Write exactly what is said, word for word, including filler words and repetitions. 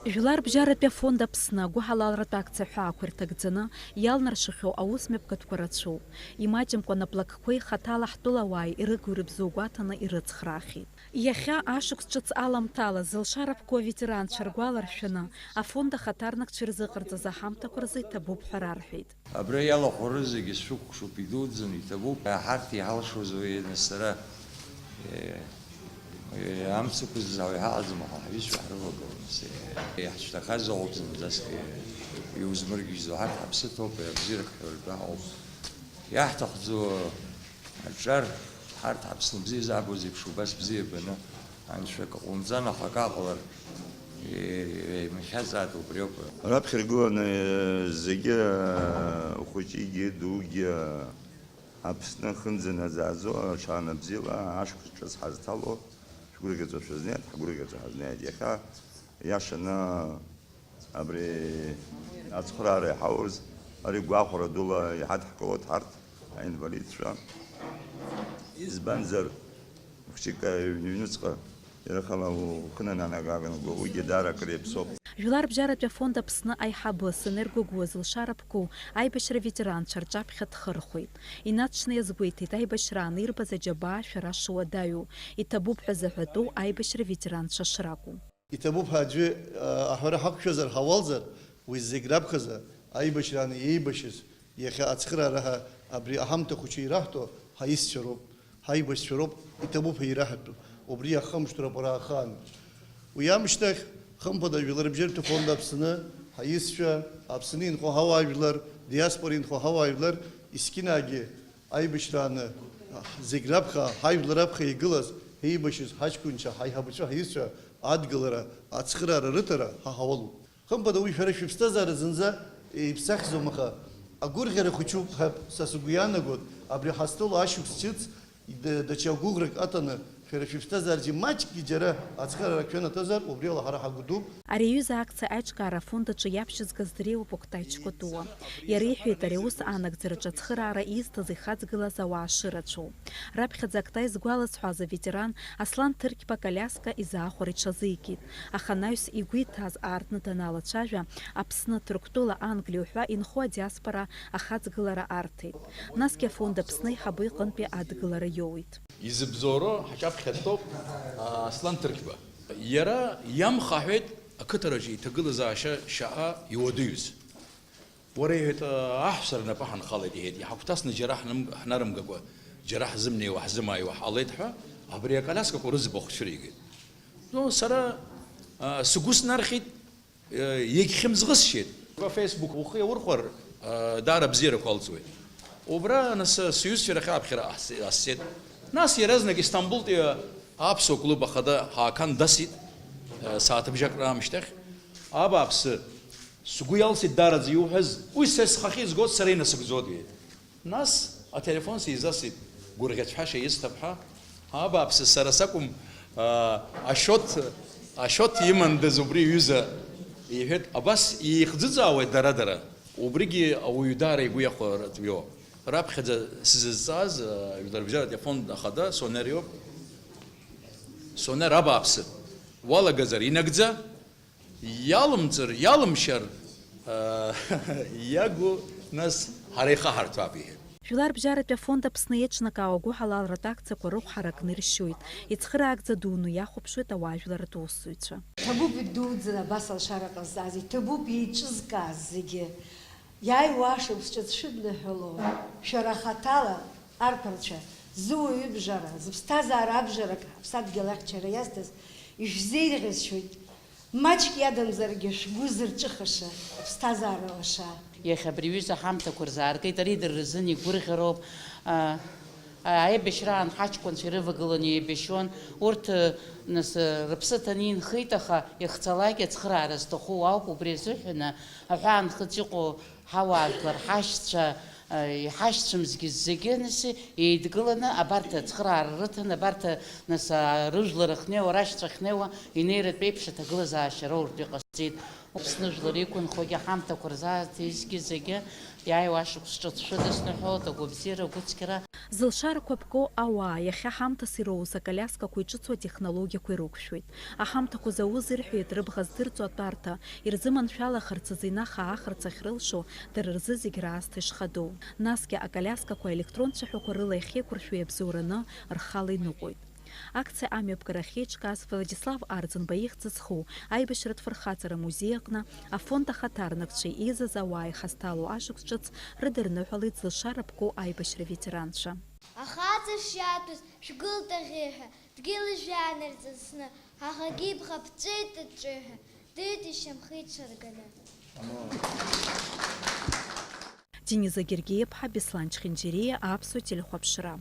Жәларбжьаратәи афонд Аԥсны агәыҳалалратә акциа ҳәаақәа ирҭагӡаны иалнаршахьоу аус мҩаԥгатәқәа рацәоуп. Имаҷымкәа наплакқәеи хаҭала ҳтәылауааи ирыгу-ирыбзоу гәаҭаны ирыцхраахьеит. Иахьа ашықәс ҿыц аламҭалаз зылшара ԥку аветеранцәа ргәаларшәаны, афонд ахаҭарнакцәа ирзыҟарҵаз аҳамҭақәа рзы иҭабуп ҳәа рарҳәеит. Абра иалахәу рызегьы сшәыкәхшоуп, идуӡӡаны иҭабуп. Ҳарҭ иҳалшоз уи, нас, сара, е, е, амцақәа ззаауа иҳаҟаӡам, аха ҳҩызцәа ҳрывагылан, нас, е, иаҳцәҭахаз ыҟоуп зынӡаск, е, иузмыргьежьӡо. Ҳарҭ ҳаԥсы ҭоуп, е, абзиарак ҳәа ртәы ҳауп. Иаҳҭахӡо аҿар, ҳарҭ Аԥсны бзиа изаабо зеиԥш убас бзиа баны, Анцәа акы ҟоумҵан, аха акы ааҟалар, е-, еимхьазааит убриоуп. Раԥхьа иргыланы зегьы, хәыҷгьы, дугьы, Аԥсны ахьынӡанаӡааӡо, аҽаанбзиала ашықәс ҿыц ҳазҭало, шәгәырӷьаҵәа шәызнеит, ҳгәырӷьаҵәа ҳазнеит. Иахьа иашаны Абри ацхыраара иҳауз, ари гәахәара дула иҳадҳкылоит ҳарҭ, аинвалидцәа. Избанзар, хәыҷык аҩны, аҩныҵҟа ирыхала ухы нанагаганы угәы, уигьы даара акыр иаԥсоуп. Жәларбжьаратәи афонд Аԥсны аиҳабы, саныргәыгәуа зылшара ԥку, аибашьра ветеранцәа рҿаԥхьа дхырхәеит. Инаҵшьны иазгәеиҭеит, аибашьраан ирбаз аџьабаа шәара шуадаҩу, иҭабуп ҳәа заҳәатәу аибашьра ветеранцәа шракәу. Иҭабуп ҳәа аӡәы, а, аҳәара ҳақәшәазар, ҳауалзар, уи зегь раԥхьаӡа аибашьрааны иеибашьыз, иахьа ацхыраара ҳәа абри аҳамҭа хәыҷы ираҳҭо ҳаишьцәа роуп, ҳаибашьцәа роуп, иҭабуп ҳәа ираҳәатәуп, убри иахамышҭроуп ара ахаан. Уи амышьҭахь, хымԥада, Жәларбжьаратәи фонд Аԥсны ҳаишьцәа, Аԥсны инхо ҳауаажәлар, диаспора инхо ҳауаажәлар, есқьынагьы Аибашьрааны зегь раԥхьа, ҳажәлар раԥхьа игылаз, ҳеибашьыз ҳаҷкәынцәа, ҳаиҳабацәа, ҳҩызцәа адгылара, ацхыраара рыҭара ҳа ҳауалуп. Хымԥада, уи шәара шәыԥсҭазаара зынӡа иԥсахӡом, аха агәырӷьара хәыҷуп ҳәа са сгәы иаанагоит, абри ҳазҭало ашықәс ҿыц д-, даҽа гәыӷрак аҭаны, шәара шәыԥсҭазаараҿы маҷкгьы џьара ацхыраара шәанаҭозар, убриала ҳара ҳагәы дууп. Ари аҩыза акциа аиҿкаара афонд аҿы иаԥшьызгаз дреиуоуп Октай Чкәатуа. Иара иҳәеит, ари аус аанагӡараҿы ацхыраара изҭаз ихаҵгылаз ауаа шырацәоу. Раԥхьаӡа Октай згәалазҳәаз аветеран Аслан Ҭырқьба аколиаска изаахәара иҽазикит, аха анаҩс игәы иҭаз аартны даналацәажәа, Аԥсны, Ҭырқәтәыла, Англиа уҳәа инхо адиаспора ахаҵгылара арҭеит. Насгьы афонд Аԥсны аиҳабы иҟынтәи адгылара иоуит. Изыбзоуроу ҳаҿаԥхьа дтәоуп, а, Аслан Ҭырқьба. Иара иамхаҳәеит ақыҭараҿы иҭагылазаашьа шаҟа иуадаҩыз. Уара, иҳәеит, аҳәса рнапы ҳанхалеит, иҳәеит, иҳагәҭасны џьара ҳным-, ҳнарымгакәа, џьара ҳзымнеиуа, ҳзымааиуа ҳҟалеит ҳәа, абри аколиаскақәа рыӡбахә цәыригеит. Ну, сара, а, сгәы снархьит, Егьхьымӡӷысшьеит. Facebook ухы иаурхәар, даара абзиарақәа алҵуеит. Убра, нас, сҩызцәа рахь аԥхьара ҟасҵеит. Нас иаразнак Истамбултәи аԥсуа клуб ахада Ҳакан дасит, сааҭыбжак раамышьҭахь. Абааԥсы, сгәы иалсит даараӡа иуҳәаз, уи са схахьы изгоит, сара инасыгӡоит, иҳәеит. Нас ателефон сизасит, гәырӷьаҿҳәаша исҭап ҳәа. Абааԥсы, сара сакәым, аа, ашьоҭ, ашьоҭ имандаз убри иҩыза, иҳәеит, абас ихӡыӡаауеит дара-дара. Убригьы ауаҩы даара игәы иахәаратәиоуп. Раԥхьаӡа сзызҵааз, аа, жәларбжьаратәи афонд ахада Сонер иоуп. Сонер, абааԥсы, уалагазар инагӡа, Иалымҵыр, иалымшьар, аа, иагу, нас, ҳара ихаҳарҭәаап, иҳәеит. Жәларбжьаратәи афонд Аԥсны еиҿнакаауа агәыҳалалратә акциақәа рыхә ҳаракны иршьоит, ицхыраагӡа дуны иахәаԥшуеит ауаажәларратә усзуҩцәа. Ҭабуп идуӡӡаны абас алшара ҟазҵаз, иҭабуп еиҿызкааз зегьы. Иааиуа ашықәс ҿыц шәыдныҳәало, шәара хаҭала, арԥарцәа, зыуаҩыбжара, зыԥсҭазаара абжарак ҳаԥсадгьыл ахьчара иазҭаз, ишәзеиӷьасшьоит. Маҷк иадамзаргьы шәгәы зырҿыхаша аԥсҭазаара лаша. Иахьа абри аҩыза ҳамҭақәа рзааргеит, ари дара рзын игәырӷьароуп. А, а, аибашьраан ҳаҷкәынцәа ирывагыланы еибашьуан. Урҭ, нас, рыԥсы ҭаны инхеит, аха иахьцалак ацхыраара зҭаху ауп, убри азыҳәан аҳәаанхыҵ иҟоу Ҳауаажәлар, ҳашьцәа, э, иҳашьцәымзгьы зегьы, нас, еидгыланы, абарҭ ацхыраара рыҭан, абарҭ, нас, а, рыжәлар ахьнеиуа, рашьцәа ахьнеиуа, инеиратә еиԥш аҭагылазаашьа роуртә иҟаз. Аԥсны жәлар иқәынхогьы ҳамҭақәа рзааҭижьҭеигьы зегьы иааиуа ашықәс ҿыц шәыдысныҳәалоит, агәабзиара, агәыцқьара. Зылшарақәа ԥку ауаа, иахьа ҳамҭас ироуз акалиаскақәа иҿыцу атехнологиақәа ирықәшәоит. Аҳамҭақәа зауз ирҳәеит рыбӷа здырҵо атәарҭа, ирзыманшәалахарц азы инахаахарц ахьрылшо, дара рзы зегь раасҭа ишхадоу. Насгьы акалиаскақәа аелектронтә цәаҳәақәа рыла иахьеиқәыршәо иабзоураны рхала иныҟәоит. Акциа амҩаԥгара ахьеиҿкааз Владислав Арӡынба ихьӡ зху аибашьратә фырхаҵара музеи аҟны афонд ахаҭарнакцәеи еизаз ауаа ихасҭалоу ашықәс ҿыц рыдырныҳәалеит зылшара ԥку аибашьра ветеранцәа. Ахаҵа шиаҭәыз шәгылт аӷьеҩҳәа, дгьыли жәҩани рҵысны, аӷагьы ибӷа ԥҵәеит аҿыҩҳәа, дыҩт ишьамхы иҽырганы. Дениза Гергиаԥҳа, Беслан Чхинџьириа, Аԥсуа телехәаԥшра.